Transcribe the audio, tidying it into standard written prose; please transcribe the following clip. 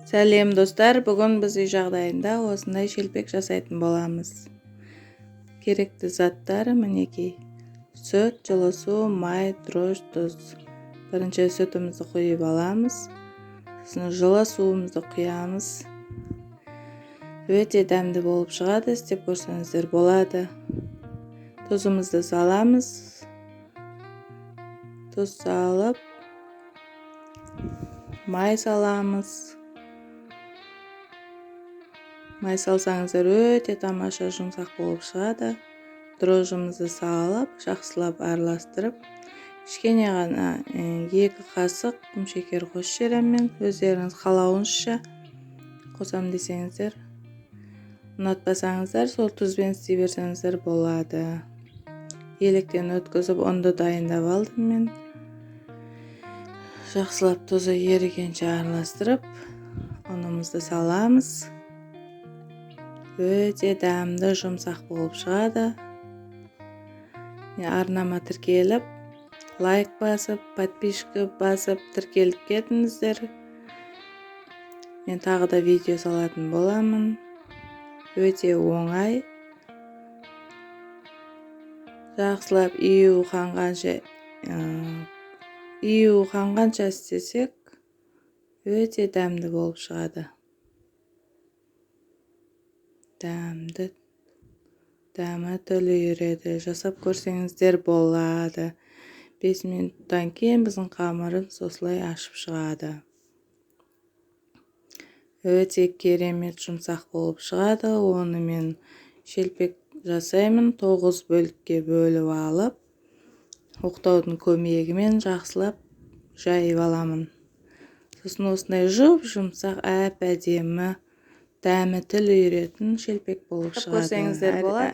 Сәлем, достар! Бүгін біз үй жағдайында осындай шелпек жасайтын боламыз. Керекті заттар мінекей: сүт, жылы су, май, дрожж, тұз. Бірінші сүтімізді құйып аламыз, сосын жылы суымызды құямыз. Өте дәмді болып шығады, істеп көрсеңіздер болады. Тұзымызды саламыз. Тұз салып, май саламыз. Май салсаңыздар, өте тамаша жұмсақ болып шығады. Дрожжымызды салып, жақсылап араластырып, кішкене ғана 2 қасық құмшекер қосып жіберемін мен. Өздеріңіз қалауыңызша қосамын десеңіздер, ұнатпасаңыздар, сол тұзбен істей берсеңіздер болады. Електен өткізіп, ұнды дайындап алдым мен. Жақсылап тұзы ерігенше араластырып, ұнымызды саламыз. Өте дәмді, жұмсақ болып шығады. Арнама тіркеліп, лайк басып, подписка басып, тіркеліп кетіңіздер. Мен тағы да видео салатын боламын. Өте оңай. Жақсылап ию қанғанша істесек, өте дәмді болып шығады. Дәмді, дәмі тіл үйіреді. Жасап көрсеңіздер болады. 5 минуттан кейін біздің қамырымыз осылай ашып шығады. Өте керемет жұмсақ болып шығады. Оны мен шелпек жасаймын. Тоғыз бөлікке бөліп алып, оқтаудың көмегімен жақсылап жайып аламын. Сосын осындай жұп жұмсақ, әп әдемі, дәмі тіл үйіретін шелпек болып шығады. Көрсеңіздер болады.